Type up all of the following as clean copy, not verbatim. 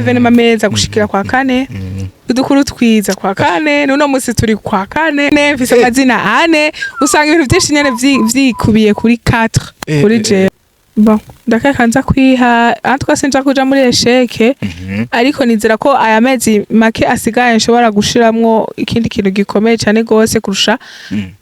Événements meza gushikira kwa kane, udukuru twiza kwa kane, n'uno musi turi kwa kane. Mfise amazina ane, usanga ibintu vyinshi nyene vyikubiye kuri 4 kuri jewe. Bon, ndakeka nza kwiha, en tout cas sinja kuja muri échec, ariko nizera ko aya mezi make asigaye nshobora gushiramwo ikindi kintu gikomeye cane gose kurusha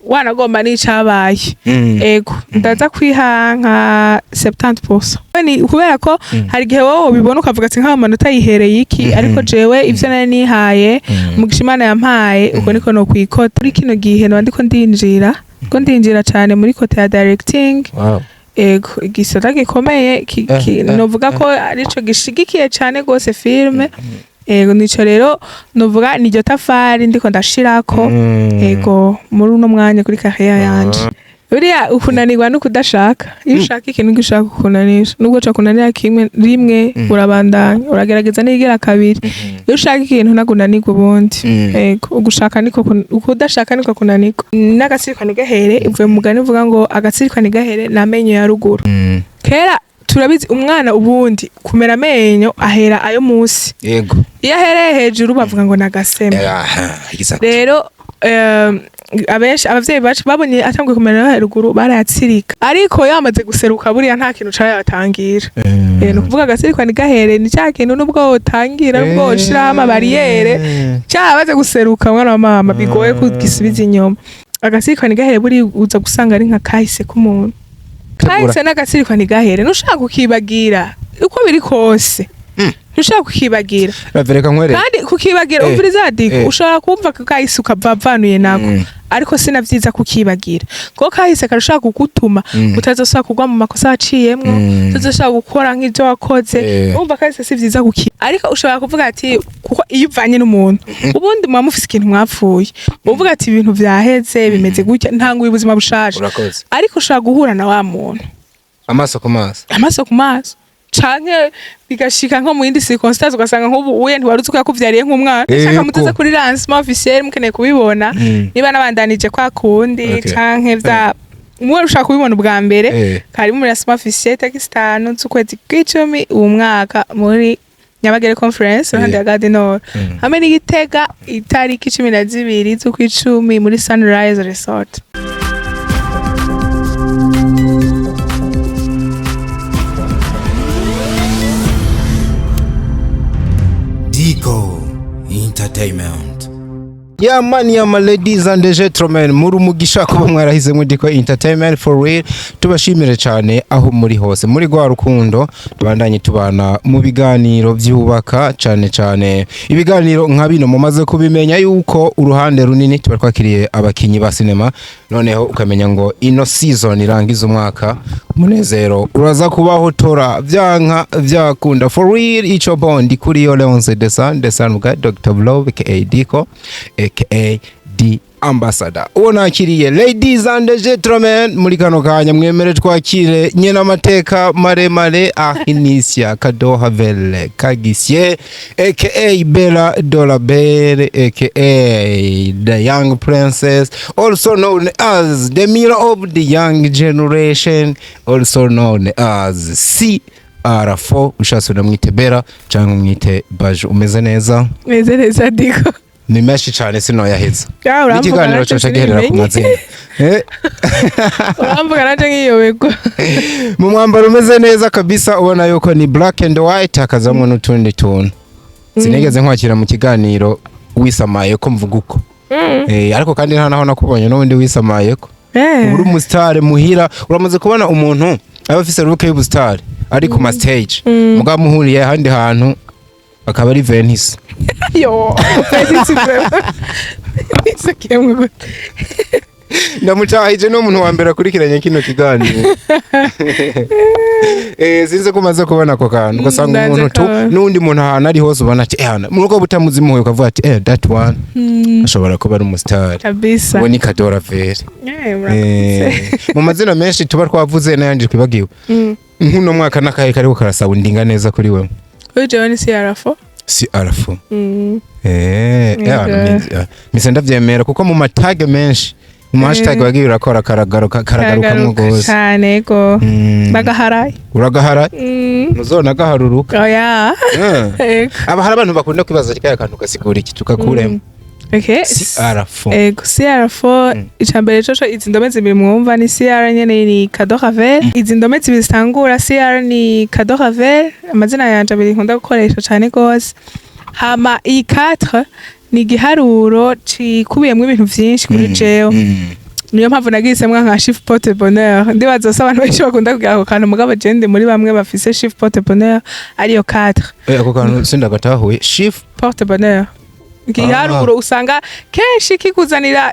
wanagomba n'icabaye. Ego, ndaza kwiha nka 70%. Ni kubera ko hari igihe wowe ubibona ukavuga ati nk'ayo manota yihereye iki, ariko jewe ivyo nari nihaye, umugisha Imana yampaye, uko niko no kwikota muri kino gihe noba ndiko ndinjira, ko ndinjira cane muri côté ya directing. Ego, igisata gikomeye novuga ko arico gishigikiye cane gose filme. Ego, nico rero novuga niryo tafari ndiko ndashirako. Ego, muri uno mwanya kuri carrière yanje, buriya ukunanirwa no kudashaka. Iyo ushaka ikintu gishaka kukunanisha, nubwo cakunanira kimwe rimwe, urabandanya uragerageza n'igira kabiri. Iyo ushaka ikintu ntagunanirwa ubundi. Ego, ugushaka niko ukudashaka niko kunanirwa. N'agatsirikwa ntigahere, ivuye mu mugani uvuga ngo agatsirikwa ntigahere n'amenyo ya ruguru. Kera turabizi, umwana ubundi kumera amenyo ahera ayo munsi. Iyo ahereye hejuru bavuga ngo nagasema. Aha, exact. Rero abenshi abavyeyi bacu babonye atanguye kumera ayo haruguru barayatsirika, ariko yamaze guseruka buriya nta kintu cayatangira. Ni ukuvuga agatsirikwa ntigahere ni cya kintu nubwo wotangira, nubwo woshiraho ama barrières, cyamaze guseruka, mwana wa mama, bigoye kugisubiza inyuma. Agatsirikwa ntigahere buri uza gusanga ari nka kahise k'umuntu. Kahise n'agatsirikwa ntigahere, ntushaka kukibagira uko biri kose, ntushaka kukibagira. Reka nkwereke. Kandi kukibagira, umviriza Diko, ushobora kumva ko kahise ukavavanuye nako, ariko sina vyiza kukibagira, kuko kahise karashobora kugutuma utazosubira kugwa mu makosa waciyemwo, utazosubira gukora nk'ivyo wakoze. Urumva kahise si vyiza kuki, ariko ushobora kuvuga ati kuko iyo uvanye n'umuntu ubundi muba mufise ikintu mwapfuye, uvuga ati ibintu vyaheze bimeze gutya, ntanguye ubuzima bushaje. Urakoze. Ariko ushobora guhura na wa muntu amaso ku maso, amaso ku maso, canke bigashika nko mu yindi circonstance, ugasanga nk'ubu uye ntiwari uzi ko yakuvyariye nk'umwana. Shaka mutuze kuri lancement officiel mukeneye kubibona, niba nabandanije kwa kundi, canke vya muwe ushaka kubibona ubwa mbere, kari muri lancement officiel tariki 5 z'ukwezi kw'icumi uwu mwaka muri Nyabagere Conference iruhande ya Gare du Nord, hamwe n'Igitega itariki 12 z'ukw'icumi muri Sunrise Resort. Dico Entertainment. Yeah man, yeah man, ladies and gentlemen, muri umugisha kuba mwarahisemo Diko Entertainment for real. Tubashimire cyane aho muri hose, muri rwa rukundo tubandanye tubana mu biganiro byubaka, cyane cyane ibiganiro nka bino. Mumaze kubimenya yuko uruhande runini tuba twakiriye abakinyi ba sinema, noneho ukamenya ngo ino season irangiza umwaka umunezero uraza kubaho, tora vyanka vyakunda for real. Ico bondi kuri yo Leonce Desan Desan bwa Dr. Love aka Diko aka D Ambassador. Uwo nakiriye, ladies and gentlemen, muri kano kanya mwemere twakire nyene amateka maremare, Ahinisia Kadoha Vele Kagisye aka Bella Dolabere aka the young princess, also known as the mirror of the young generation, also known as CR4. Ushatse unamwite Bella cyangwa umwite Baju. Umeze neza? Meze neza, Diko. Ni menshi cyane, sinoyaheza. Ya, uramvuga n'ikiganiro nanje coca giherera ku sinimenye. mazina. Uramvuga nanje nkiyoberwa. Mu mwambaro umeze neza kabisa, ubona yuko ni black and white, hakazamwo n'utundi tuntu. Sinigeze nkwakira mu kiganiro wisamaye ko mvuga uko. Ariko kandi nta naho nakubonye n'ubundi wisamaye ko uri umusitari muhira. Uramaze kubona umuntu aba afise look y'ubusitari ari ku ma stage, mugabo muhuriye ahandi hantu akaba ari Venice? Yo, Venice vraiment. Nisakiyemwe gute? Ndamutahije n'umuntu wa mbere akurikiranye kino kiganiro. Sinzi ko umaze kubona ako kantu, ugasanga Ndaje umuntu tu kabona. n'undi muntu ahantu ari hose ubona ati hana nuko butamuzimuye, ukavuga ati that one ashobora kuba ari umusitari. Kabisa. Uwo ni Kadora Vere. Murakoze. Mu mazina menshi tuba twavuze n'ayandi twibagiwe, nk'uno mwaka n'akahe kariko karasoundinga neza kuri wewe? Kuri jewe ni CR4. CR4. Mise ndavyemera kuko mu matage menshi Mu hashtag wagiye urakora karagaruka, karagarukamwo Karagaruka gose. cane go. Bagaharaye. Uragahara. Ntuzonagaharuruka. Oya. Ego. Aba hari abantu bakunda kwibaza ati kaya kantu gasigura iki, tugakuremo. Okay. CR4. Ego, CR4, icambere coco izi ndome zibiri mwumva ni CR nyene, ni Cadeau Ravel. Izi ndome zibiri zitangura CR ni Cadeau Ravel, amazina yanje abiri nkunda gukoresha cane gose. Hama iyi 4 ni igiharuro cikubiyemwo ibintu vyinshi kuri jewe. Niyo mpamvu nagisemwo nka chiffre porte bonheur. Ndibaza se abantu benshi bakunda kugira ako kantu, mugabo je ndi muri bamwe bafise chiffre porte bonheur ariyo 4. Ako kantu sindagatahuye, chiffre Porte bonheur, igiharuro usanga kenshi kikuzanira,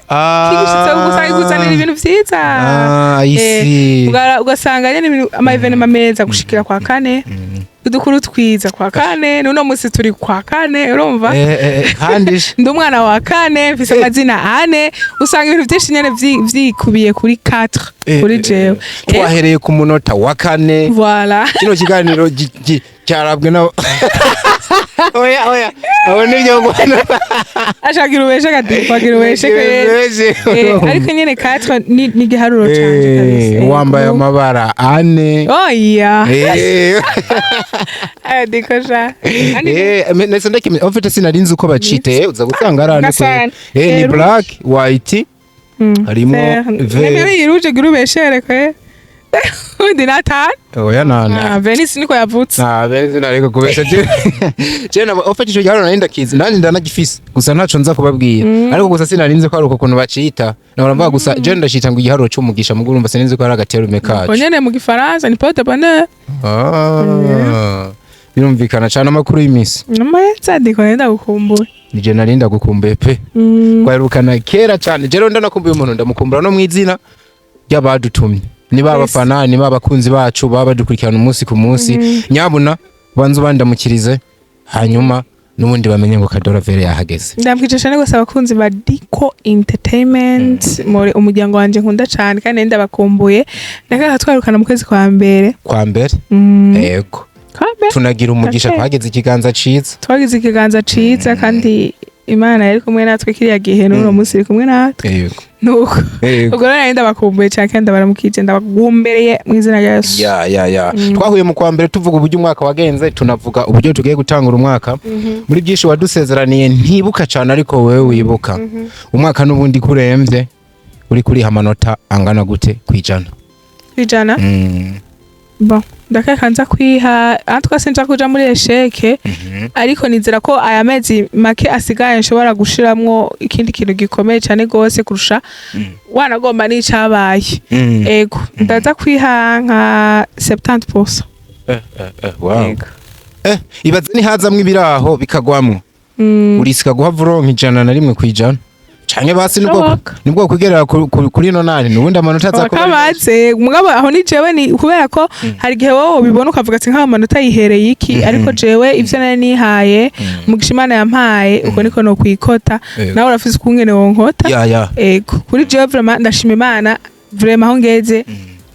kigushitse usanga kikuzanira ibintu vyiza. Ah, I see. Ugasanga nyene ibintu, ama événements meza gushikira kwa kane, udukuru twiza kwa kane. N'uno musi turi kwa kane, urumva? Kandi Ndi umwana wa kane, mfise amazina ane. Usanga ibintu vyinshi nyene vyikubiye kuri 4 kuri jewe. Twahereye ku munota wa kane. Voilà. Kino kiganiro cyarabwe na oya oya, abo nibyo ngwana. Ashagira ubeshe kadikwagira ubeshe kweri. Ariko nyene 4 ni igiharuro canje kabisa. Wambaye amabara ane. Oya. Ayo dikosha. Nese ndakimenya, en fait sinari nzi uko bacite, uza gusanga ari ane. Gasana. Ni Rouge. black, white, harimo vert. Nemere yiruje gira ubeshere kwe. Undi natanu. Oya, nana. Ah, Venice niko yavutse. Na benzi nariko kubesha je na en fait ico giharuro nari ndakizi, nanjye ndanagifise, gusa ntaco nza kubabwira, ariko gusa sinari nzi ko ari uko kuntu bacita. Nahora mvuga gusa je ndacita ngo igiharuro c'umugisha, mugo urumva sinzi ko ari agaterume kacu. Nyene mu gifaransa ni porte bonheur. Ah, birumvikana cane. Amakuru y'imisi? Namaheza diko, nenda gukumbuye. Nije nari ndagukumbuye pe. Twaherukana kera cane. Je rero ndanakumbuye umuntu, ndamukumbura no mw'izina ry'abadutumye, niba abafana, niba abakunzi bacu baba badukurikirana umunsi ku munsi. Nyabuna banza ubandamukirize, hanyuma n'ubundi bamenye ngo Cadeau Ravelle yahageze. Ndabwije cyane gose abakunzi ba Dico Entertainment, muri umuryango wanje nkunda cyane, kandi ndabakumbuye. Ndakaka twarukana mu kwezi kwa mbere. Kwa mbere. Yego. Kwa mbere. Tunagira umugisha. Okay. Twagize ikiganza ciza. Twagize ikiganza ciza, kandi Imana yari kumwe natwe kiriya gihe, n'uno munsi iri kumwe natwe. Nuko ubwo rero nari ndabakumbuye cyane, kandi ndabaramukije, ndabagumbereye mu izina rya Yesu. Ya, twahuye mu kwa mbere, tuvuga uburyo umwaka wagenze, tunavuga uburyo tugiye gutangura umwaka. Muri byinshi wadusezeraniye ntibuka cyane, ariko wewe wibuka, umwaka n'ubundi kuremvye uri kuriha amanota angana gute kwijana? 100? Bon, ndakeka nza kwiha antwa, sinja kuja muri échec, ariko nizera ko aya mezi make asigaye nshobora gushiramwo ikindi kintu gikomeye cyane gose kurusha wanagomba n'icabaye. Ego, ndaza kwiha nka 70%. Wow. Ego. Ibaze nihazamwo ibiraho bikagwamwo, urisika guhava uronka 101% canke basi nibwo Bishoboka. nibwo kugerera kuri 80, nubundi amanota aza kuba ari menshi. Kamaze mugabo aho ni jewe, ni kubera ko hari igihe wowe ubibona ukavuga ati nk'ayo manota yihereye iki, ariko jewe ivyo nari nihaye, mugisha Imana yampaye, uko niko no kwikota. Nawe urafise ukungene wonkota. Ya. Ego, kuri jewe vraiment ndashima Imana, vraiment aho ngeze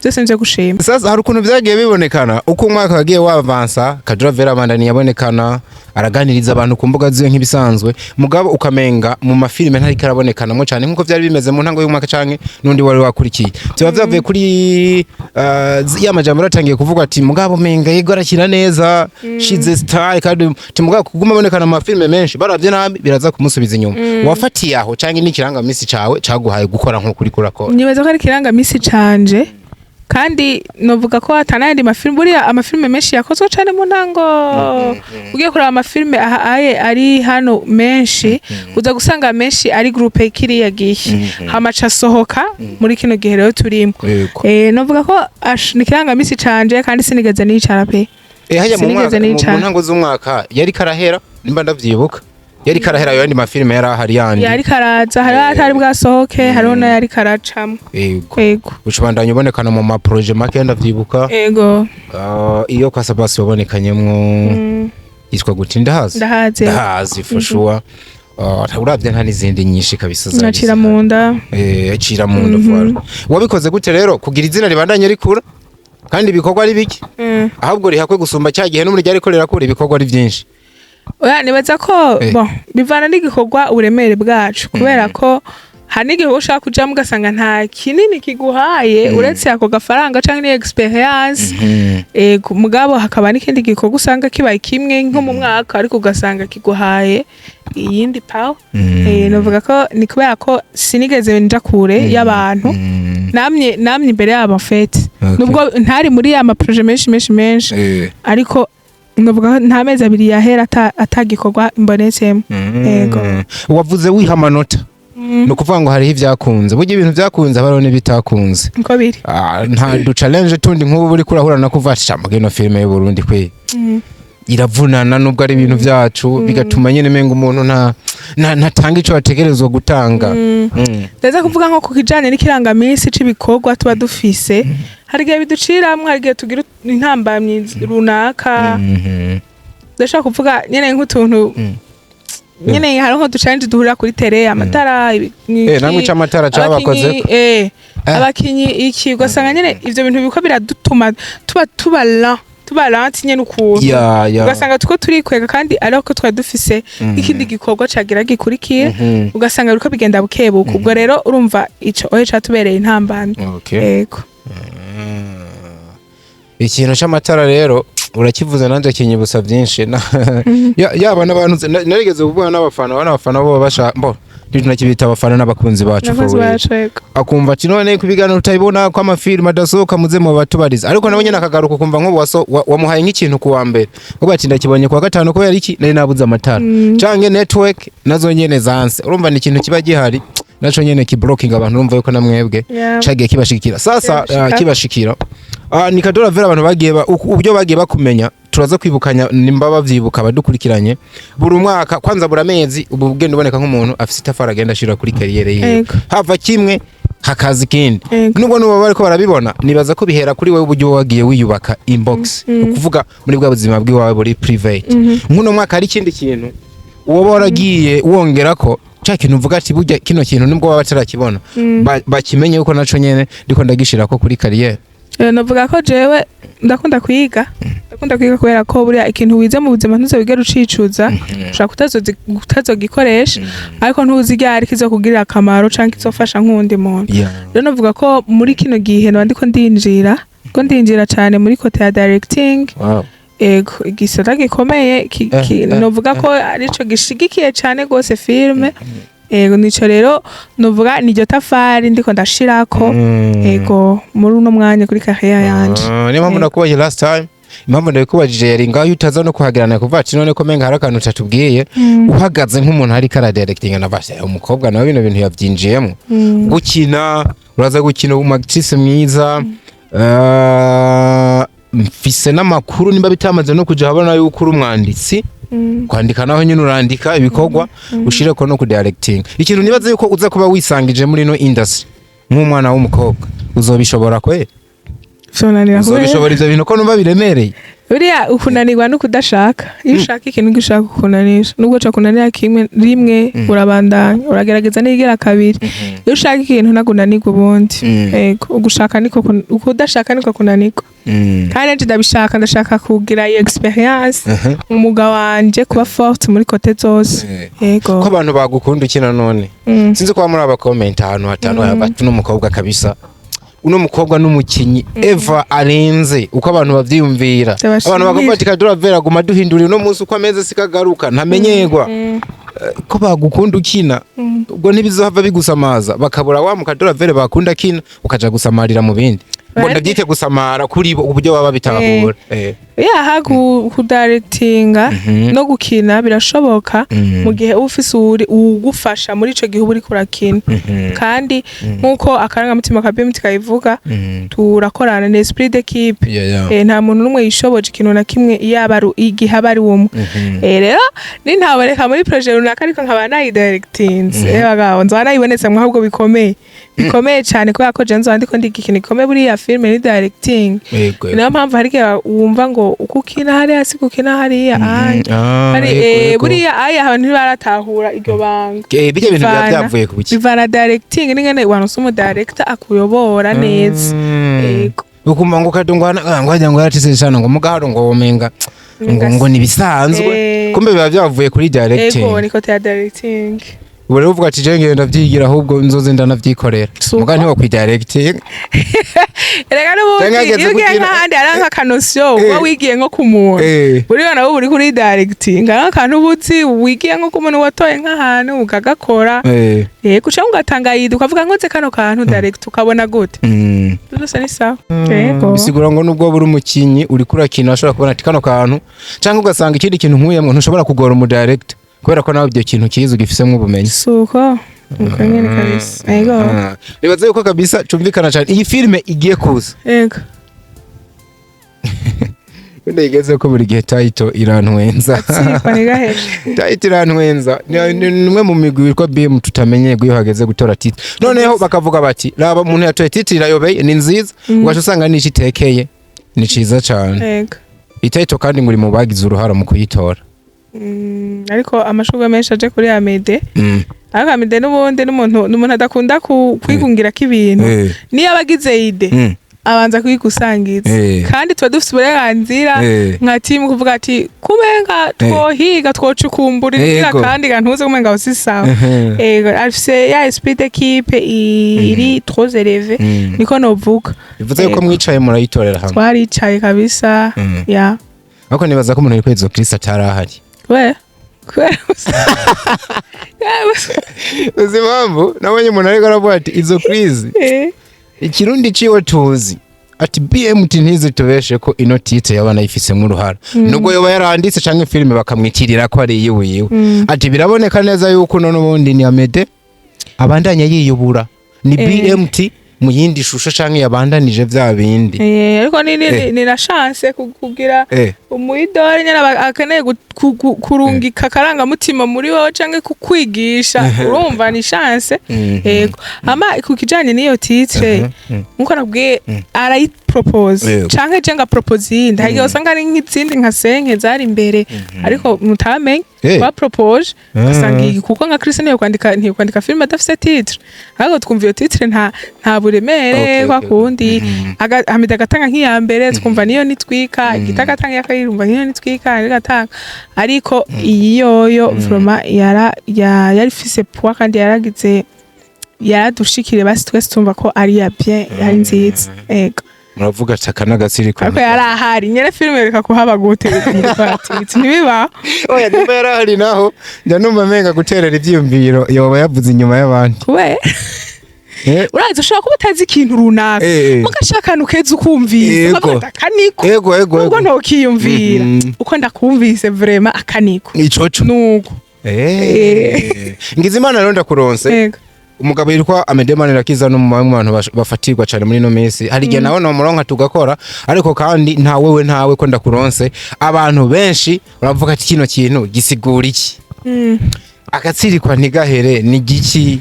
byose nje gushima. Sasa hari ukuntu vyagiye bibonekana uko umwaka wagiye wavansa, Cadeau Ravelle abandani yabonekana araganiriza abantu ku mbuga ziwe nk'ibisanzwe, mugabo ukamenga mu mafilime ntariko arabonekanamwo cane nkuko vyari bimeze mu ntango y'umwaka canke n'undi wari wakurikiye. Vyoba vyavuye kuri ya majambo yaratangiye kuvuga ati mugabo menga yego arakina neza, she's a star, kandi ati mugabo kuguma abonekana mu mafilime menshi baravye nabi biraza kumusubiza inyuma. Wafatiye aho canke n'ikirangamisi cawe caguhaye gukora nk'uko uriko urakora? Nibaza ko ari ikirangamisi canje, kandi novuga ko atanayandi mafilime. Buriya amafilime menshi yakozwe cane mu ntango, ugiye kuraba amafilime aha aye ari hano menshi, uza gusanga menshi ari groupe kiriya gihe, hama aca asohoka muri kino gihe rero turimo. Novuga ko ni ikirangamisi canje, kandi sinigeze nicara pe. Hajya mu Sinigeze mwaka mu nicara. mu ntango z'umwaka yari karahera, nimba ndavyibuka yari karahera ayo yandi mafilime yari ahari yandi. Yari karaza, hariho atari bwasohoke, hariho n'ayari karacamwo. Ego. Ucubandanya ubonekana mu ma projets make, ndavyibuka. Ego. Ah, iyo kwa Sabasi wabonekanyemwo yitwa gute? Ndahazi. Ndahazi. Ndahazi for sure. Ah, uravye nta n'izindi nyinshi kabisa zari Nacira zihari. mu nda. Cira mu nda, voilà. Wabikoze gute rero kugira izina ribandanye rikura kandi ibikorwa ari bike, ahubwo rihakwe gusumba cya gihe n'umuri ryariko rirakura ibikorwa ari byinshi? Oya, nibaza ko bon, bivana n'igikorwa uburemere bwacu, kubera ko Hari n'igihe uba ushaka kujamo ugasanga nta kinini kiguhaye uretse ako gafaranga canke ni experience. Ego, mugabo hakaba n'ikindi gikorwa usanga kibaye kimwe nko mu mwaka, ariko ugasanga kiguhaye iyindi power. Novuga ko ni kubera ko sinigeze nja kure y'abantu, namye imbere yabo en fait. Nubwo ntari muri ya ma projets menshi menshi menshi, ariko novuga ko nta mezi 2 yahera atagikorwa imbonetsemo. Yego. Wavuze wiha amanota, ni ukuvuga ngo hariho ibyakunze. Burya ibintu byakunze haba hariho n'ibitakunze. Niko biri. Ah, nta du challenge tundi nk'ubu uri kurahura no kuva ati "Sha, ino filime y'u Burundi kwe iravunana, nubwo ari ibintu byacu, bigatuma nyine menga umuntu ntatanga ico ategerezwa gutanga." Ndaza kuvuga nko ku kijanye n'ikirangaminsi c'ibikorwa tuba dufise, hari igihe biduciramwo, hari igihe tugira intambamyi runaka. Ndashaka kuvuga nyene nk'utuntu nyene, hari nko duchallenge duhurira kuri terrain, amatara, Namwe ico amatara cabakoze? Abakinyi, abakinyi iki, ugasanga nyene ivyo bintu biko biradutuma tuba tuba lent nyene ukuntu, ya ugasanga tuko turikwega kandi ariko twari dufise ikindi gikorwa cagira gikurikira, ugasanga biriko bigenda bukebuke. Ubwo rero urumva ico oye catubereye intambamyi. Yego. Ikintu c'amatara rero urakivuze, nanje kinyibutsa byinshi. Yaba n'abantu narigeze kuvuga n'abafana, bana abafana bo basha bo ntitunakibita abafana, n'abakunzi bacu, for Abakozi real. bacu, yego. Akumva ati none ku biganiro utabibona, ko amafilime adasohoka, muze mu batubariza. Ariko nawe nyine akagaruka ukumva nk'ubu wamuhaye nk'ikintu ku wa mbere, ubwo ati ndakibonye ku wa gatanu, kubera iki? Nari nabuze amatara canke network nazo nyene zanse. Urumva ni ikintu kiba gihari naco nyene kiblocking abantu. Urumva yuko namwebwe cagiye kibashikira sasa. Kirabashika. Kibashikira. Ni Kadora Vera, abantu bagiye uburyo bagiye bakumenya, turaza kwibukanya nimba bavyibuka badukurikiranye. Buri mwaka, kwanza buri amezi, ubu ugenda uboneka nk'umuntu afise itafari agenda ashira kuri carrière yiwe. Hava kimwe hakaza ikindi. Nubwo nubo bariko barabibona, nibaza ko bihera kuri wewe, uburyo wagiye wiyubaka inbox, ukuvuga muri bwa buzima bw'iwawe buri private. Nk'uno mwaka hari ikindi kintu uwoba waragiye wongerako, ca kintu uvuga ati burya kino kintu nubwo baba batarakibona, bakimenye yuko naco nyene ndiko ndagishirako kuri carrière? Navuga ko jewe ndakunda kwiga kubera ko buriya ikintu wize mu buzima ntuzobigera ucicuza. Ushobora kutazogikoresha, ariko ntuzi ryari kizokugirira akamaro canke kizofasha nk'uwundi muntu. Rero navuga ko muri kino gihe noba ndiko ndinjira cane muri côté ya directing. Ego, igisata gikomeye novuga ko arico gishigikiye cane gose filme. Ego, nico rero novuga niryo tafari ndiko ndashirako. Ego, muri uno mwanya kuri carrière yanje. Ah, niyo mpamvu nakubajije last time, impamvu ndabikubajije yari ngaho utaza no kuhagerana kuva ati none ko menga hari akantu utatubwiye. Uhagaze nk'umuntu ariko aradirectinga, navase umukobwa nawe bino bintu yabyinjiyemo. Gukina, uraza gukina umu actrice mwiza. Mfise n'amakuru, nimba bitamaze no kuja habona, yuko uri umwanditsi. Kwandika naho nyine urandika ibikorwa, ushireko no kudirecting. Ikintu nibaza yuko uza kuba wisangije muri ino industry nk'umwana w'umukobwa, uzobishobora kwe? Vyonanira kubera Uzobishobora ivyo bintu ko numva biremereye? Buriya ukunanirwa no kudashaka. Iyo ushaka ikintu, gishaka kukunanisha, nubwo cakunanira kimwe rimwe, urabandanya uragerageza nigera kabiri. Iyo ushaka ikintu ntagunanirwa ubundi. Ego, ugushaka niko ukudashaka niko kunanirwa. Kandi nanje ndabishaka, ndashaka kugira iyo experience umwuga wanje kuba forte muri côté zose. Ego. Ko abantu bagukunda ukina none, sinzi ko muri aba comment ahantu hatanu bati uno mukobwa kabisa, uno mukobwa n'umukinyi Eva arenze uko abantu bavyiyumvira. Ndabashimira. Abantu bakavuga ati Kadura Vera guma duhindurira, uno munsi uko ameze sikagaruka ntamenyerwa. Ko bagukunda ukina, ubwo ntibizohava bigusamaza, bakabura wa mukadura Vera bakunda akina, ukaja gusamarira mu bindi, ngo ndabyite gusamara kuri bo uburyo baba bitahura. Yaha, kudirectinga no gukina birashoboka mu gihe uba ufise uwugufasha muri ico gihe uba uriko urakina. Kandi nk'uko akarangamutima ka BMT kabivuga, turakorana, ni esprit d'équipe. Nta muntu n'umwe yishoboje ikintu na kimwe iyo aba ari igihe aba ari umwe. Rero nintaboneka muri projet runaka ariko nkaba nayidirectinze, bagabo nzoba nayibonetsemwo ahubwo bikomeye bikomeye cyane, kubera ko je nzoba ndiko ndiga ikintu gikomeye. Buriya filime ni directing. Niyo mpamvu hari igihe wumva ngo uko ukina hariya si ukina hariya. Aya Ah, hari yego, yego. buriya aya abantu ntibaratahura iryo banga. Bijya bintu biba byavuye ku biki? Bivana directing n'ingene waronse umu director akuyobora neza. Yego. Ukumva ngo kadungwana ngo wagira ngo yaratise sana, ngo mugaharo ngo womenga ngo nibisanzwe. Kumbe biba byavuye kuri directing. Ego, ni côté ya directing. Ubu rero uvuga ati je ngenda vyigira, ahubwo nzoze ndanavyikorera. Suko. Muga ntiwo kwidirecting. Erega n'ubundi Canke hageze iyo ugiye nk'ahandi hari nk'akanotion uba wigiye nko ku muntu, buriya nawe uri kuri directing, hari akantu uba uzi wigiye nko ku muntu watoye nk'ahantu ukagakora. Yego, cyangwa ugatanga idée, ukavuga nkoze kano kantu, direct ukabona gute. Byose ni sawa, yego. Bisigura ngo nubwo buri umukinyi uriko urakina, ashobora kubona ati kano kantu, canke ugasanga ikindi kintu nkuyemwo, ntushobora kugora umu director kubera ko nawe ibyo kintu kizi, ugifisemo ubumenyi. Suko uko nyene kabisa, yego. Ah. Nibaza yuko kabisa cumvikana cyane iyi filime igiye kuza. Yego. Wenda igeze ko buri gihe title irantwenza. Tsirikwa ni gahere. Title irantwenza. Ni umwe mu migwi witwa BM tutamenye iyo hageze gutora title. Noneho bakavuga bati raba umuntu yatoye title irayobeye, ni nziza, ugaca usanga n'icyo itekeye ni ciza cyane. Ititle kandi ngo uri mu bagize uruhara mu kuyitora. Ariko amashurwe menshi aje kuri Amede. Ariko Amede n'ubundi n'umuntu adakunda kwigungirako ibintu. Niyo aba agize idée, abanza kuyigusangiza. Kandi tuba dufite uburenganzira nka team kuvuga ati kumenga twohiga, twocukumbura igira, kandi gantuze kumenga aho si sawa. Ego, afise ya esprit d'équipe iri trop élevé, niko novuga. Bivuze yuko Yego. mwicaye murayitorera hamwe. Twaricaye kabisa. Ya. Ariko nibaza ko umuntu yitwa Izo Chris atari ahari. We kubera Uzi impamvu? Nabonye umuntu ariko aravuga ati izo Chris, ikirundi ciwe tuzi, ati BMT ntizitubeshe ko ino titre yaba nayifisemo uruhara, nubwo yoba yaranditse canke filime bakamwitirira ko ari iyiwiwe. Ati biraboneka neza yuko uno n'ubundi ni Amede abandanya yiyubura, ni BMT mu yindi shusho canke yabandanije vya bindi. Ariko ni na chance kugira umuyidori nyene akeneye kurungika akarangamutima muri wowe canke kukwigisha, urumva ni chance. Yego, ama ku kijanye n'iyo titre, nkuko nakubwiye, arayipropose canke je nga propose iyindi. Hari igihe usanga hari nk'izindi nka senke zari imbere, ariko mutamenye bapropose, ugasanga iyi, kuko nka Chris ntiyo kwandika filime adafise titre, ariko twumva iyo titre nta buremere kwa kundi. Hamida agatanga nk'iya mbere, twumva niyo nitwika igita, agatanga iya kabiri, urumva nk'iyo nitwika agatanga, ariko iyi yoyo vraiment yari ifise poids kandi yaragize yaradushikire, basi twese tumva ko ari ya bien, ari nziza, ego. Muravuga ati aka n'agatsiriko. Ariko yari ahari nyene filime, reka kuhaba gute mu ntibibaho. Oya, nimba yarahari naho njya numva menga guterera ivyiyumviro yoba yavuze inyuma y'abandi. Kubera urazi ushobora kuba utazi ikintu runaka, mugashaka akantu keza ukumvise, ukavuga ati akaniko, ego ego nubwo ego ntokiyumvira, uko ndakumvise vraiment akaniko. Icoco. Nuko. Ngize imana rero ndakuronse. Umugabo yitwa Amede Manirakiza no mu bantu bafatirwa cyane muri ino minsi. Hari igihe nawe nomuronka tugakora, ariko kandi nta wewe ntawe ko ndakuronse, abantu benshi baravuga ati kino kintu gisigura iki? Agatsirikwa ntigahere ni giki?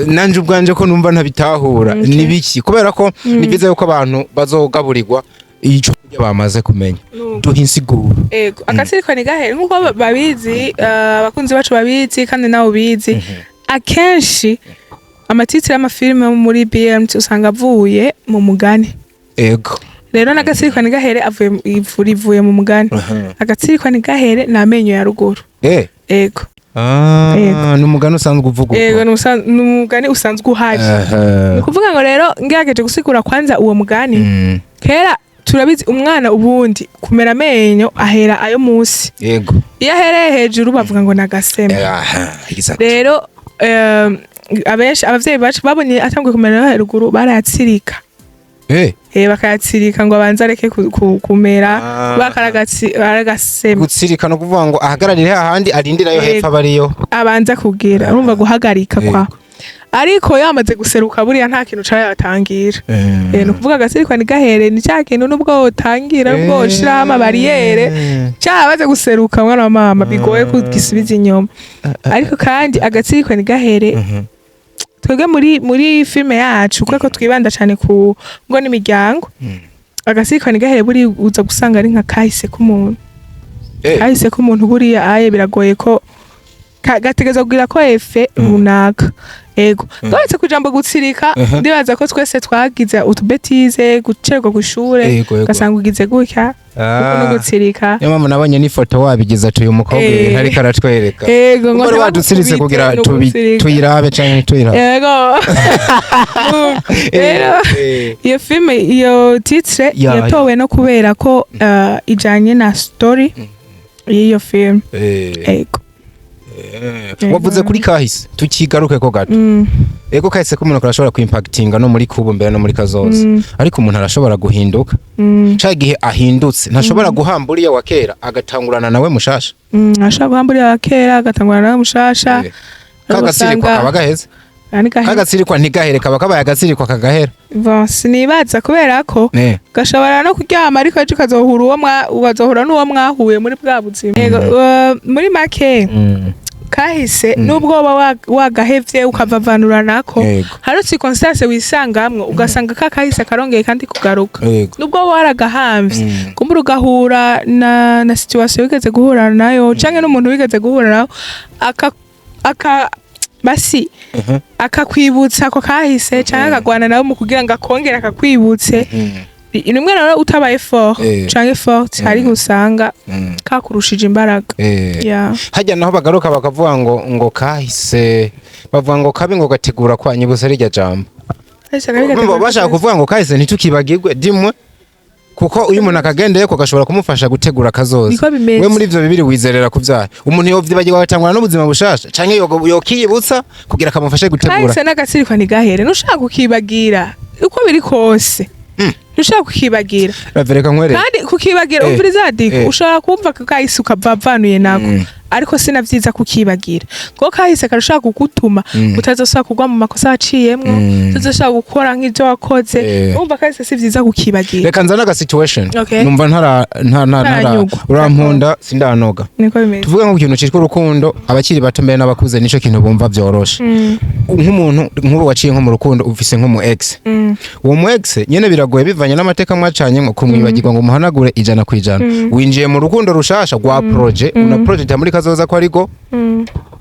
Nanje ubwanje ko numva ntabitahura. Ni biki? Kubera ko ni byiza yuko abantu bazogaburirwa ico kurya bamaze kumenya. Nuko. Duha insiguro. Ego, agatsirikwa ntigahere nkuko babizi, abakunzi bacu babizi kandi nawe ubizi, akenshi amatitre y'amafilime yo muri BMT usanga avuye mu mugani. Rero n'agatsirikwa ntigahere avuye rivuye mu mugani. Agatsirikwa ntigahere ni amenyo ya ruguru. Ego. Ah, Ego. ni umugani usanzwe uvuga uko. Ego, ni umugani usanzwe uhari. Ni ukuvuga ngo rero ngerageje gusigura kwanza uwo mugani, kera turabizi umwana ubundi kumera amenyo ahera ayo munsi. Iyo ahereye hejuru bavuga ngo nagasema. Exactly. Rero abenshi abavyeyi bacu babonye atanguye kumera ayo haruguru barayatsirika. Bakayatsirika ngo abanze areke kumera kubera aragasema. Gutsirika no kuvuga ngo ahagararire hahandi, arindira yo hepfo aba ariyo. Abanza kugira, urumva guhagarika kwa, ariko yamaze guseruka buriya nta kintu cayatangira. Ni ukuvuga agatsirikwa ntigahere ni cya kintu nubwo wotangira, nubwo woshiraho amabariyere, cyabaze guseruka, mwana wa mama, bigoye kugisubiza inyuma. Ariko kandi agatsirikwa ntigahere, twebwe muri filime yacu, kubera ko twibanda cyane ku ngo n'imiryango, agatsirikwa ntigahere buri uza gusanga ari nka kahise k'umuntu. Kahise k'umuntu buriya aye biragoye ko gategereza kugira ko effet runaka. Ego, garutse ku ijambo gutsirika, ndibaza ko twese twagize utubêtises, gucererwa ku ishure, Ego, ego. ugasanga ugize gutya. Kuko no gutsirika. Niyo mpamvu nabonye n'ifoto wabigize ati uyu mukobwa ibintu ariko aratwereka. Ego, ngo wari wadutsiritse kugira ntibagukubite, ni ugutsirika. tuyirabe canke ntituyirabe. Ego, rero iyo filime, iyo titre yatowe no kubera ko ijanye na story y'iyo film. Ego. Wavuze kuri kahise, tukigaruke ko gato. Ego, kahise ko umuntu karashobora kwimpactinga no muri kubu mbere no muri kazoza, ariko umuntu arashobora guhinduka. Ca gihe ahindutse, ntashobora guhamba uriya wa kera agatangurana nawe mushasha? Ashobora guhamba uriya wa kera agatangurana nawe mushasha. Kagatsirikwa kaba gaheze. Kandi gahe- Kagatsirikwa ntigahere, kaba kabaye agatsirikwa kagahera. Bon, sinibaza, kubera ko gashobora no kuryama, ariko ejo ukazohura uwo ukazohura n'uwo mwahuye muri bwa buzima. Yego, muri make kahise, nubwo woba wagahevye ukavavanura nako, hari circonstance wisangamwo ugasanga ka kahise karongeye kandi kugaruka, nubwo woba waragahamvye. Kumbura ugahura na situation wigeze guhura nayo canke n'umuntu wigeze guhura nawe aka basi akakwibutsa ako kahise, canke akagwana nawe mu kugira ngo akongere akakwibutse. Rimwe rero utabaye fort canke forte, hari usanga kakurushije imbaraga. Yeah. Hajya naho bagaruka bakavuga ngo kahise, bavuga ngo kabi ngo gategura kwanyibutsa rirya jambo. Kahise kabi Urumva, gategura. bashaka kuvuga ngo kahise ntitukibagirwe dimwe, kuko iyo umuntu akagendeyeko gashobora kumufasha gutegura akazoza. Niko bimeze. We muri ivyo bibiri wizerera kuvyara umuntu yovyibagirwa agatangura n'ubuzima bushasha, canke yokiyibutsa kugira akamufashe gutegura? Kahise n'agatsirikwa ntigahere, ntushaka kukibagira uko biri kose. Ntushaka kukibagira. Ravereka nkwereke. Kandi kukibagira, umviriza Diko, ushobora kumva ko kahise ukavavanuye nako, ariko sina vyiza kukibagira, kuko kahise karashobora kugutuma utazosubira kugwa mu makosa waciyemwo, utazosubira gukora nk'ivyo wakoze. Urumva, kahise si vyiza kukibagira. Reka nzane aga situation. Okay. Numva ntara nta nta ntara Ntaranyugwa. urampunda sindanoga. Niko bimeze. Tuvuge nko ku kintu citwa urukundo, abakiri bato mbere n'abakuze nico kintu bumva vyoroshe. Nk'umuntu nk'ubu waciye nko mu rukundo, ufise nko mu ex, uwo mu ex nyene biragoye bivanye n'amateka mwacanyemwo kumwibagirwa ngo muhanagure 100%. Winjiye mu rukundo rushasha rwa projet, una projet muri kazoza ko ariko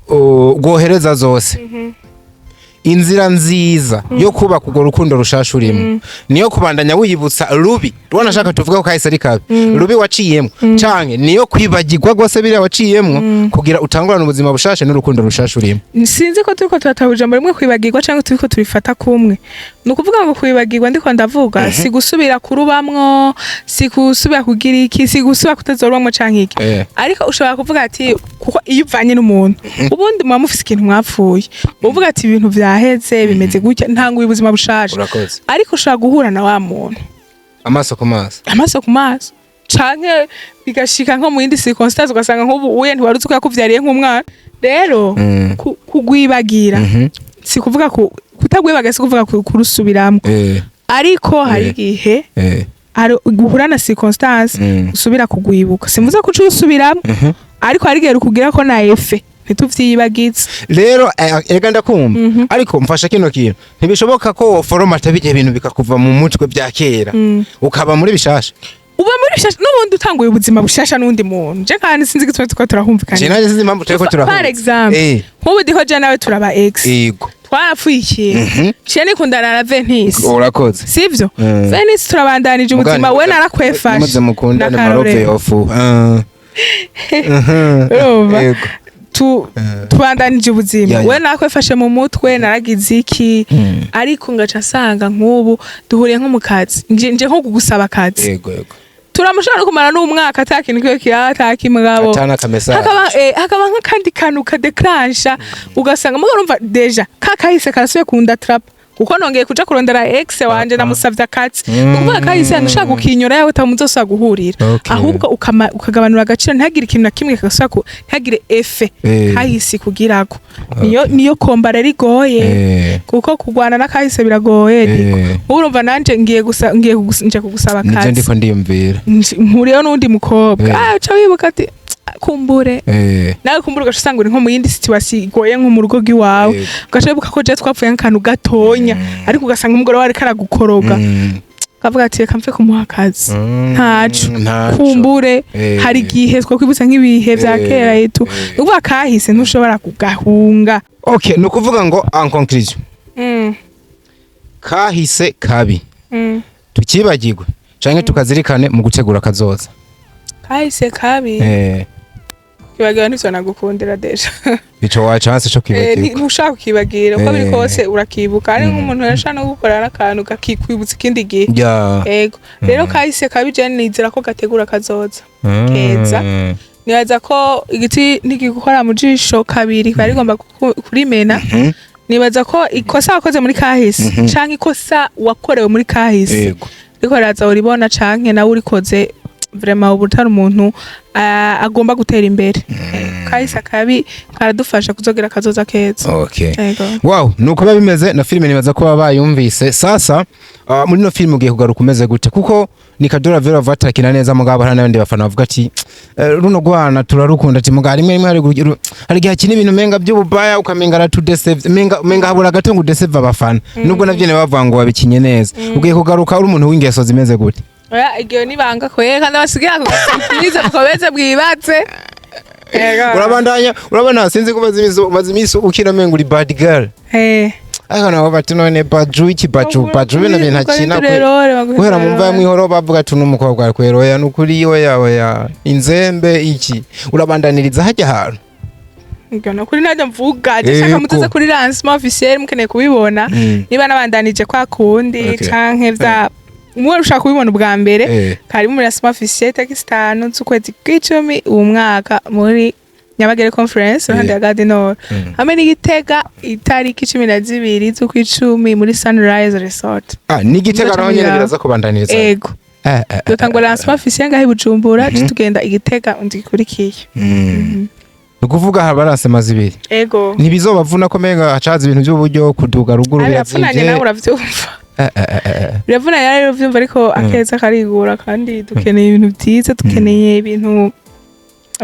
rwohereza zose. Inzira nziza yo kubaka urwo rukundo rushasha urimo niyo kubandanya wiyibutsa rubi rwanashaka, tuvuge ko kahise ari kabi, rubi waciyemwo, canke niyo kwibagirwa rwose biriya waciyemwo kugira utangurane ubuzima bushasha n'urukundo rushasha urimo? Sinzi ko turiko turatahura ijambo rimwe kwibagirwa canke turiko turifata kumwe. Ni ukuvuga ngo kwibagirwa ndiko ndavuga si gusubira kurubamwo, si gusubira kugira iki, si gusubira kutazorubamwo canke iki. Ariko ushobora kuvuga ati, kuko iyo uvanye n'umuntu ubundi muba mufise ikintu mwapfuye, uvuga ati ibintu vyaheze, bimeze gutya, ntanguye ubuzima bushasha. Urakoze. Ariko ushobora guhura na wa muntu amaso ku maso, amaso ku maso, canke bigashika nko mu yindi circonstance, ugasanga nk'ubu uye ntiwari uzi ko yakuvyariye nk'umwana. Rero kugwibagira si kuvuga kutagwibagira, si kuvuga kurusubiramwo, ariko hari igihe hari guhura na circonstance usubira kugwibuka. Simvuze ko uca usubiramwo, ariko hari igihe rukugira ko na effet ntituvyibagize. Rero erega ndakumva, ariko mfasha kino kintu: ntibishoboka ko woforomata bijya ibintu bikakuva mu mutwe bya kera ukaba muri bishasha? Uba muri bishasha n'ubundi, utanguye ubuzima bushasha n'undi muntu. Je kandi sinzi igituma turiko turahumvikana. Je nanjye sinzi impamvu turiko turahuza. Par exemple, nk'ubu ndiko je nawe turaba ex, twarapfuye ikintu, ciye nikundana na Venise. Urakoze. Sivyo? Mm. Venise turabandanije ubuzima, we narakwefashe. Muze mukundane. N'akarorero. Marope ofu. Urumva? Yego. Tubandanije ubuzima, we narakwefashe mu mutwe, naragize iki, ariko ngaca nsanga nk'ubu duhuriye nko mu kazi, nje nko kugusaba akazi. Yego yego. Turamushobora no kumara n'umwaka ata kintu kiwe kiraba, ata kimugabo. Atana kamesa. Hakaba nk'akandi kantu kadeclansha, ugasanga muga urumva déjà ka kahise karasubiye kunda trap, kuko nongeye kuja kurondera ex wanje, namusavye akazi. Ukuvuga kahise ntushaka kukinyora yawe utamuzosubira guhurira, ahubwo ukagabanura agaciro, ntihagire ikintu na kimwe kagasubira ntihagire effet kahise kugirako. Niyo combat rero igoye, kuko kurwana n'akahise biragoye. Niko urumva nanje ngiye gusa ngiye nje kugusaba Nivyo akazi, ndiko ndiyumvira. Mpuriyeho n'undi mukobwa, uca wibuka ati kumbure nawe, kumbure ugaca usanga uri nko mu yindi situation igoye, nko mu rugo rw'iwawe, ugaca wibuka ko je twapfuye nk'akantu gatonya, ariko ugasanga umugore wawe ariko aragukoroga, ukavuga ati reka mve kumuha akazi, ntaco. Ntaco. Kumbure hari igihe twakwibutsa nk'ibihe vya kera yetu. Ni ukuvuga kahise ntushobora kugahunga. Okay, ni ukuvuga ngo en conclusion, kahise kabi tukibagirwe canke tukazirikane mu gutegura kazoza. Kahise kabi kibagira ntivyo nagukundira déjà. Ico wa chance co kwibagirwa. Ntushaka kukibagira uko biri kose, urakibuka ari nk'umuntu yashaka no gukora n'akantu kakikwibutsa ikindi gihe. Ego rero, kahise kabi je nizera ko gategura kazoza keza. Nibaza ko igiti ntigikora mu jisho kabiri kiba rigomba kurimena. Nibaza ko ikosa wakoze muri kahise canke ikosa wakorewe muri kahise riko raza uribona, canke nawe urikoze, vraiment uba utari umuntu agomba gutera imbere. Kahise akabi karadufasha kuzogira akazoza keza. Ego. Wow, nuko biba bimeze na filime, nibaza ko baba bayumvise. Sasa muri no filime ugiye kugaruka umeze gute? Kuko ni Kadora Vera vatakina neza, mugabo hari n'abandi bafana bavuga ati runo rwana turarukunda, ati mugabo rimwe rimwe hari igihe akina ibintu menga by'ububaya, ukamenga aratudesevye, menga habura gato ngo udeseve abafana, nubwo navyo nyene bavuga ngo wabikinye neza. Ugiye kugaruka uri umuntu w'ingeso zimeze gute? Oya, iryo nibanga kwera kandi abasigaye ako surprise, mukomeze mwibatse. Ego. Urabandanya, urabona, sinzi ko umaze iminsi ukina menga uri bad girl. Ariko nabo bati none baju iki, baju baju bino bintu akina guhera mu mva ya mwihoro, bavuga ati n'umukobwa ari kwera, oya nukuri, oya oya, inzembe iki, urabandaniriza hajya ahantu? Ibyo ni ukuri ntabyo mvuga, je shaka mutuze kuri lancement officiel mukeneye kubibona niba nabandanije kwa kundi canke vya mwe ushaka kubibona ubwa mbere. Karibu muri lancement officiel tariki 5 z'ukwezi kw'icumi uwu mwaka muri Nyabagere Conference iruhande ya Gare du Nord, hamwe n'Igitega itariki 12 z'ukw'icumi muri Sunrise Resort. Ah, ni Gitega Muzoca naho nyene mubiraba. biraza kubandaniriza? Ego. Dutangura lancement officiel ngaho i Bujumbura, tugenda Igitega undi ikurikiye. Ni ukuvuga haba lancement zibiri? Ego. Ntibizobavuna ko menga hacaza ibintu by'uburyo, kuduga ruguru? Biravunanye nawe. Birazimvye. Uravyumva, biravunanye rero uvyumva, ariko akeza karigura kandi dukeneye ibintu vyiza, dukeneye ibintu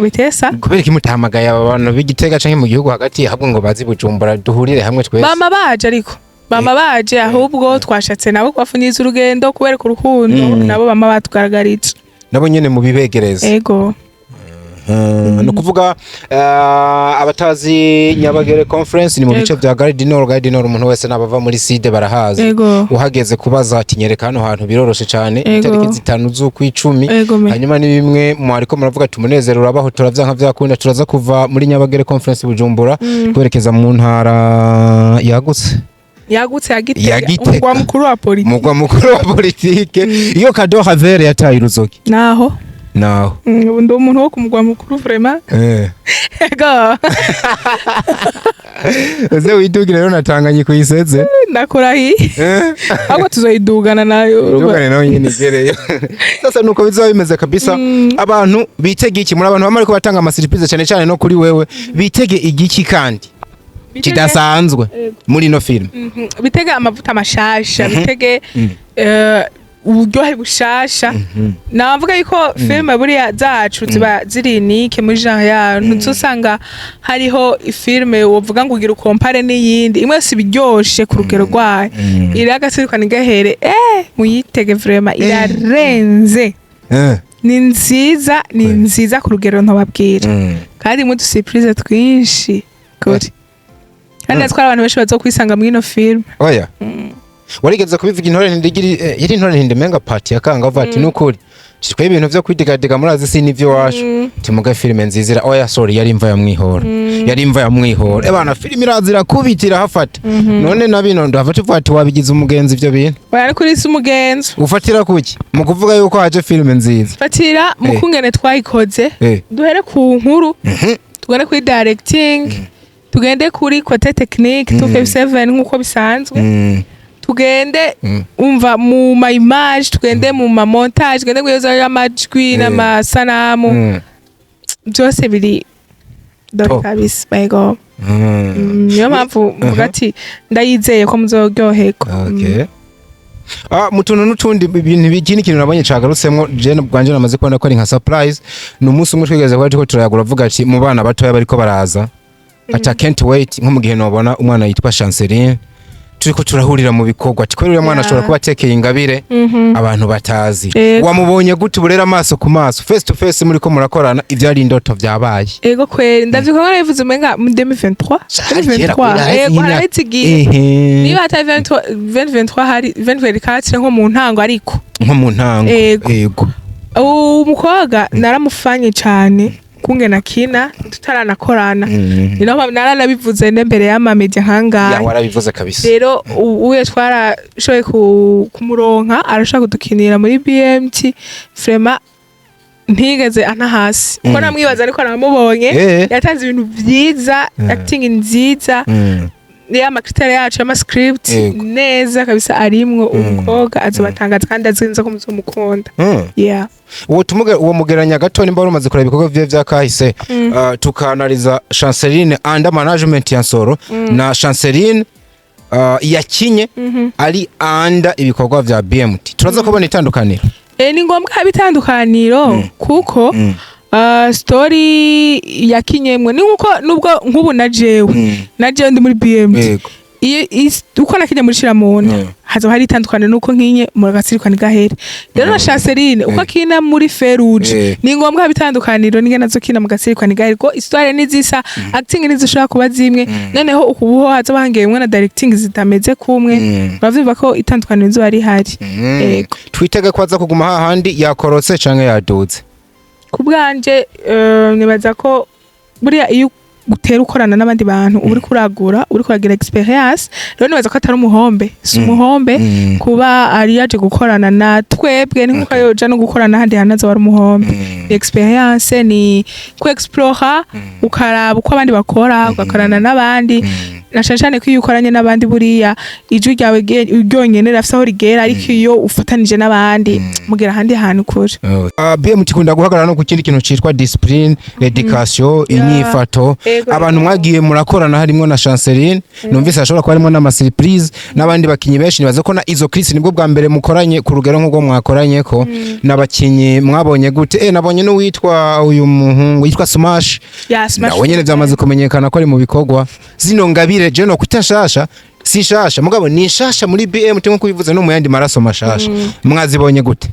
bitesa. Kubera iki mutahamagaye aba bantu b'Igitega canke mu gihugu hagati, ahubwo ngo bazi Bujumbura duhurire hamwe twese? Bama baje, ariko bama baje, ahubwo twashatse nabo kubafunyiza urugendo kubereka urukundo nabo bama batugaragarije. Nabo nyene mubibegereze. Ego. Ni ukuvuga abatazi Nyabagere Conference ni mu bice bya Gare du Nord. Gare du Nord umuntu wese n'abava muri side barahazi. Uhageze kubaza ati nyereka hano hantu biroroshe cyane. Itariki 5 z'ukwicumi. Ego me. Hanyuma ni bimwe mwariko muravuga ati umunezero urabaho, turavyanka vyakunda, turaza kuva muri Nyabagere Conference Bujumbura kwerekeza mu ntara yagutse. Yagutse ya Gitega. Ya Gitega. Umugwa mukuru wa politiki. Mugwa mukuru wa politike, iyo Kado Havere yataye uruzogi. Naho. Naho. Ubu ndi umuntu wo ku mugwa mukuru vraiment. Ego. Uze widugire rero na Tanganyika uyiseze. Ndakurahiye, ahubwo tuzoyidugana nayo. Dugane nawe nyine igereyo. Sasa nuko bizaba bimeze kabisa. Abantu bitege iki? Muri abantu bamwe ariko batanga ama surprise cyane cyane no kuri wewe, bitege igiki kandi kidasanzwe muri ino film? Bitege amavuta mashasha, bitege uburyohe bushasha. Navuga yuko filime buriya zacu ziba ziri unique muri genre yayo, ntuzosanga hariho filime wovuga ngo ugira ukompare n'iyindi, imwe yose iba iryoshe ku rugero rwayo. Iri agasirikana igahere, muyitege vraiment, irarenze. Ni nziza, ni nziza ku rugero ntobabwira, kandi mu dusurprise twinshi kuri kandi natwe abantu benshi bazokwisanga muri ino filime. Oya, warigeze kubivuga, intore ntindigiri yari intore ntindimenga party yakanga avuga ati nukuri twe ibintu vyo kwidigadiga murazi si nivyo wacu, timuga filime nziza oya, sorry, yari imva ya mwihora, yari imva ya mwihora. Ebana, filime irazira kubitira hafata none na bino ndava tuvuga ati wabigize umugenzi ivyo bintu. Oya, ariko uri si umugenzo. Ufatira kuki mu kuvuga yuko haje filime nziza? Fatira mu kungene twayikoze. Duhere ku nkuru, tugende kuri directing, tugende kuri côté technique 257 nk'uko bisanzwe, tugende umva mu ma image, tugende mu ma montage, tugende mu yoza y'amajwi n'amasanamu, byose biri dore Top. kabisa, ego. Niyo mpamvu mvuga ati ndayizeye ko muzoryoherwa. Okay. Ah, mu tuntu n'utundi ibintu, ikindi kintu nabonye cagarutsemwo je bwanje namaze kubona ko ari nka surprise, ni umunsi umwe twigeze kuba turiko turayagura, avuga ati mu bana batoya bariko baraza, ati I can't wait nko mu gihe nobona umwana yitwa Chanceline turiko turahurira mu bikorwa, ati kubera uriya mwana ashobora kuba atekeye ingabire abantu batazi. Wamubonye gute uburera amaso ku maso, face to face, muriko murakorana, ivyari indoto vyabaye? Ego kweri, ndavyibuka ko nabivuze umenga mu 2023. Hari kera kweri, 2023. haraheze Ego. nk'imyaka- Haraheze igihe. Niba hatari 2023, hari 2024 nko mu ntango ariko. Nko mu ntango. Ego. Ego. Umukobwa naramufanye cane kungena kina tutaranakorana. Ni naho naranabivuze nembere y'ama media Ya, nkangahe. Warabivuze kabisa. Rero uye twarashoboye kumuronka, arashobora kudukinira muri BMT. Vraiment ntigeze anta hasi kuko namwibaza, ariko namubonye yatanze ibintu vyiza, acting nziza, ya critères yacu y'ama script neza kabisa arimwo. Umukobwa azobatangaza kandi azi ko muzomukunda. Yeah. Uwo tumuge uwo mugeranya gato, nimba wari umaze kureba ibikorwa vyiwe vya kahise, tukanaliza Chanceline under management ya Nsoro na Chanceline yakinye ari under ibikorwa vya BMT, turaza kubona itandukaniro. Ni ngombwa haba itandukaniro kuko story yakinyemwe ni nkuko nubwo nk'ubu na jewe ndi muri BMT, iyo uko nakinye muri Shiramunda hazoba hari itandukaniro nuko nkinye mu Gatsirikwa gahere. Rero na Chanceline uko akina muri Feruje, ni ngombwa haba itandukaniro n'ingene azokina mu Gatsirikwa gahere, ko histoire nizisa, acting nizishobora kuba zimwe. Noneho ukubuho hazoba hangeyemwe na directing zitameze kumwe. Uravyumva ko itandukaniro rizoba rihari. Yego. Twitege ko aza kuguma hahandi yakorotse canke yaduze? Ku bwanje, nibaza ko buriya iyo utera ukorana n'abandi bantu uba uriko uragura, uriko uragira experience. Rero nibaza ko atari umuhombe, si umuhombe kuba ari yaje gukorana na twebwe. Ni nkuko yoja no gukorana ahandi hantu azoba ari umuhombe. Experience ni ku explora, ukaraba uko abandi bakora, ugakorana n'abandi, na cane cane ko iyo ukoranye n'abandi buriya ijwi ryawe ryonyene rirafise aho rigera, ariko iyo ufatanije n'abandi mugera ahandi hantu kure. BMT ikunda guhagarara no ku kindi kintu citwa discipline, education, inyifato. Abantu mwagiye murakorana harimwo na Chanceline, numvise ashobora kuba harimo n'ama surprise n'abandi bakinyi benshi. Nibaze ko na Izo Chris nibwo bwa mbere mukoranye ku rugero nk'ubwo mwakoranye ko n'abakinyi mwabonye gute? Nabonye n'uwitwa uyu muhungu yitwa Smash. Ya, Smash. Nawe nyene vyamaze kumenyekana ko ari mu bikorwa. Zino ngabire je no kwita nshasha, si nshasha, mugabo ni nshasha muri BMT nkuko bivuze, no mu yandi maraso mashasha. Mwazibonye gute?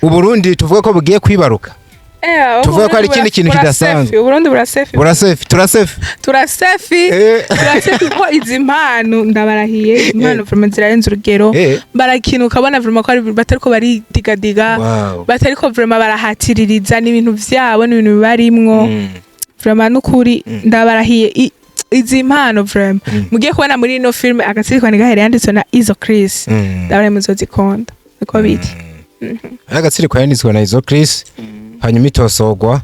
Uburundi tuvuga ko bugiye kwibaruka. Tuvuga ko hari ikindi kintu kidasanzwe. Uburundi burasefi. Burasefi, turasefi. Turasefi. Turasefi ko izi mpano, ndabarahiye, impano vraiment zirarenze urugero. Barakina ukabona vraiment ko batariko baridigadiga, batariko vraiment barahatiririza, n'ibintu vyabo, n'ibintu bibarimwo. Vraiment n'ukuri ndabarahiye, izi mpano vraiment mugiye kubona muri ino film Agatsiriko Gahere yanditswe na Izo Chris, ndabarahiye muzozikunda, niko biri. Agatsiriko yanditswe na Izo Chris, hanyuma itosogwa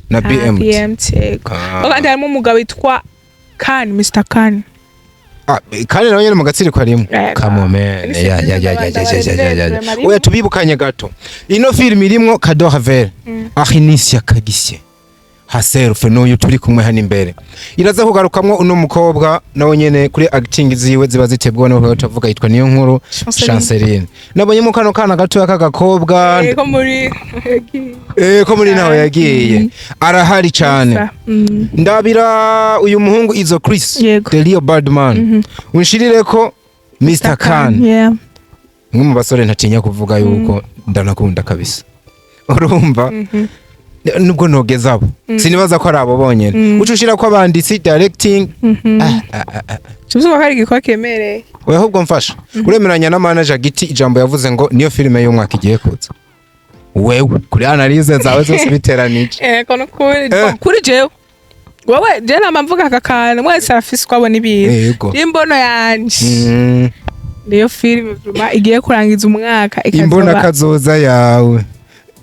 na BMT. BMT, yego. Kandi harimo umugabo witwa Kan, Mr Kan. Ah, kandi nawe nyene mu gatsiriko harimo. Yego. Come on, man. Ni Ya ya ya ya ya ya ya ya ya. Arimo. Oya, tubibukanye gato, ino film irimwo Kado Havel, Ahinisia Kagisye haself, n'uyu turi kumwe hano imbere. Iraza kugarukamwo uno mukobwa nawe nyene kuri acting ziwe ziba zitebwa no tuvuga yitwa niyo nkuru. Chanceline. Chanceline. Nabonye mu kano kana gatoya k'agakobwa. Ko muri Ko muri nawe yagiye arahari cane. Ndabira uyu muhungu Izo Chris, the real bad man, unshirireko Mr Khan, umwe mu basore ntatinya kuvuga yuko ndanakunda kabisa. Urumva, nubwo nogeza abo, sinibaza ko ari abo bonyene. Uca ushira ko abanditsi, directing, ah, ah, ah, ah. Tuvuga ko ari igikorwa kiremereye. Oya, ahubwo mfasha, uremeranya na manager Giti ijambo yavuze ngo niyo filime y'umwaka igiye kuza? Wewe kuri analyse zawe zose biteranije. Ego, nukuri kuri jewe, wowe je nama mvuga aka kantu, mwese arafise uko abona ibintu. Imbono yanje, niyo filime vraiment igiye kurangiza umwaka ikazoba. Imbona kazoza yawe.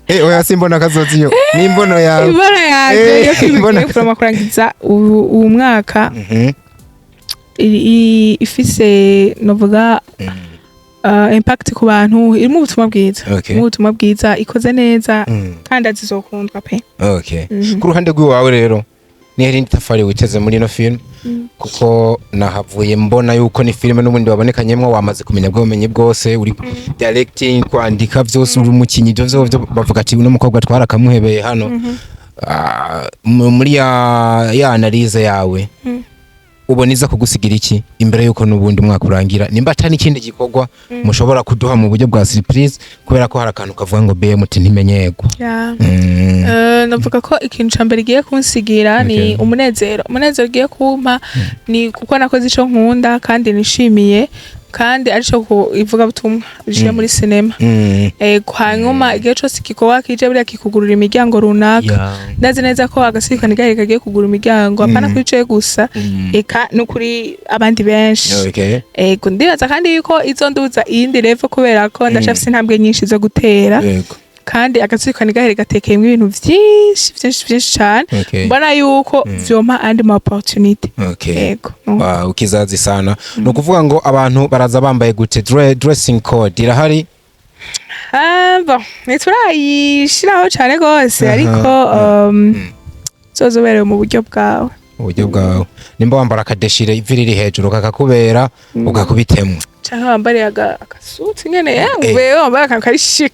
Oya, si imbona kazoza, iyo ni imbono yawe. Imbono yanje, iyo filime igiye vraiment kurangiza uwu mwaka ifise novuga impact ku bantu, irimo ubutumwa bwiza. Irimo ubutumwa bwiza, ikoze neza kandi azizokundwa pe. Ku ruhande rw'iwawe rero, ni irindi tafari witeze muri ino film? Kuko nahavuye mbona yuko ni filime n'ubundi wabonekanyemwo, wamaze kumenya bwa bumenyi bwose, uri directing, kwandika vyose, uri umukinyi, ivyo vyo bavuga ati uno mukobwa twarakamuhebeye hano. Muri ya analyse yawe, ubona iza kugusigira iki imbere yuko n'ubundi umwaka urangira, nimba atari n'ikindi gikorwa mushobora kuduha mu buryo bwa surprise, kubera ko hari akantu kavuga ngo BMT ntimenyerwa? Navuga ko ikintu ca mbere igiye kunsigira ni umunezero. Umunezero ugiye kumpa ni kuko nakoze ico nkunda kandi nishimiye. Kandi arico ku ivugabutumwa riciye muri sinema. Ego, hanyuma igihe cose igikorwa kije buriya kikugurura imiryango runaka. Ndazi neza ko agasirikani gaheri kagiye kugura imiryango, apana kuri jewe gusa, eka no kuri abandi benshi. Ego, ndibaza kandi yuko izonduza iyindi level, kubera ko ndacafise intambwe nyinshi zo gutera. Kandi agasirikani gaheri gatekeyemwo ibintu vyinshi vyinshi vyinshi cane. Mbona yuko vyompa andi ma opportunity. Ego. Wow, ukizazi sana. Ni ukuvuga ngo abantu baraza bambaye gute? Dressing code irahari? Ah, bon, ntiturayishiraho cane gose, ariko zozoberewe mu buryo bwawe. Uburyo bwawe, nimba wambara akadeshire ivi riri hejuru kakakubera, ugakubitemwo. Canke wambariye agasuti nyene, wewe wambaye akantu kari chic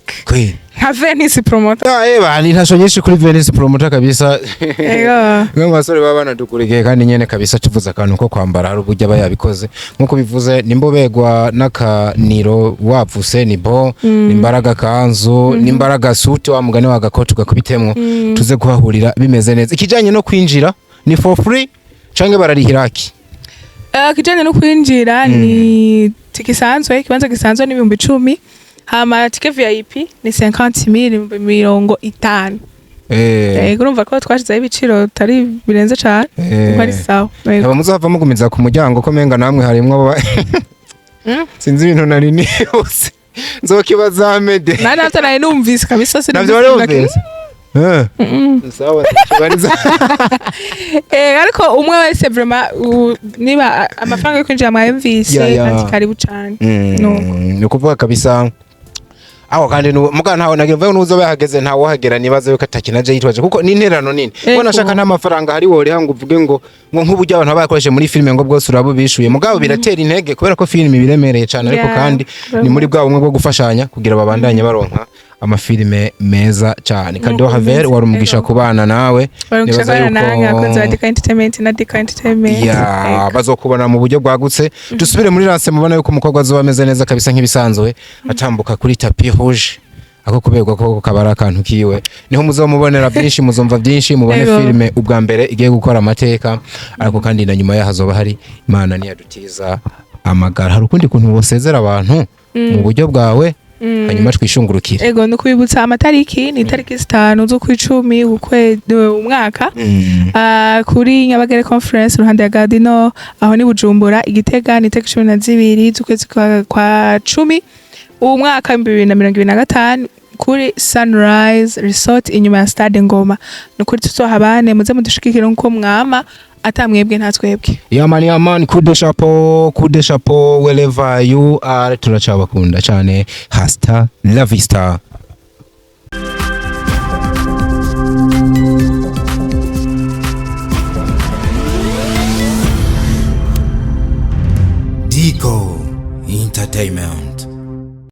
nka Venice Promoter. Ah, ni intasho nyinshi kuri Venice Promoter kabisa. Ego. Mwe mu basore baba banadukurikiye kandi nyene kabisa, tuvuze akantu ko kwambara, hari uburyo aba yabikoze nkuko bivuze. Nimba ubegwa n'akaniro wavuse, ni bo nimbaraga kanzu, nimbaraga suti, wa mugani wagakoti ugakubitemwo, tuze kuhahurira bimeze neza. Ikijanye no kwinjira ni for free canke bararihiraki? Kijanye no kwinjira ni tike isanzwe, ikibanza gisanzwe ni 10,000, hama tike VIP ni 50,000, 50,000. Ego, urumva ko twashizeho ibiciro bitari birenze cane, kuko ari sawa. Ego. Aba muzava mugumiza ku muryango ko menga namwe harimwo sinzi ibintu nari nihuse nzokibaza Amede. Nari navyo nari numvise kabisa. Navyo wari wumvise? Sawa, kibariza. Ariko umwe wese vraiment niba amafaranga yo kwinjira mwayumvise, kandi karibu cane. Nuko. Ni ukuvuga kabisa aho kandi muga ntawe nagira mvuge nuzo bahageze, ntawe uhagera nibaze yuko atakinaje yitwaje, kuko ni intererano nini. Ubona shaka nta mafaranga hari woriha ngo uvuge ngo nk'uburyo abantu bakoresheje muri filime ngo bwose urabubishuye, mugabo biratera intege kubera ko filime biremereye cyane, ariko kandi ni muri bwa bumwe bwo gufashanya kugira babandanye baronka amafilime meza cyane. Kado Haver, wari umugisha kubana nawe. Barungisha Nibaza kubana nange, abakunzi ba Dika Entertainment na Dika Entertainment. Ya, Ego. bazokubona mu buryo bwagutse. Dusubire muri lance, mubona yuko umukobwa azoba ameze neza kabisa nk'ibisanzwe, atambuka kuri tapis rouge, ako kuberwa ko kaba ari akantu kiwe. Niho muzomubonera byinshi, muzumva byinshi, mubone filime ubwa mbere igiye gukora amateka, ariko kandi na nyuma yaho hazoba hari Imana niyadutiza amagara. Hari ukundi kuntu wosezera abantu mu buryo bwawe, hanyuma twishungurukire? Ego, ni ukubibutsa amatariki, ni itariki 5 z'ukwicumi umwaka, kuri Nyabagere Conference uruhande ya Gardino, aho ni Bujumbura. Igitega ni itariki 12 z'ukwezi kwa cumi uwu mwaka 2025, kuri Sunrise Resort inyuma ya Stade Ngoma. Ni ukuri tuzohabane, muze mudushigikire nkuko mwama, atamwebwe nta twebwe. Yamani yamani, coup de chapeau, coup de chapeau, wherever you are, turacabakunda cyane. Hasta la vista. Digo Entertainment.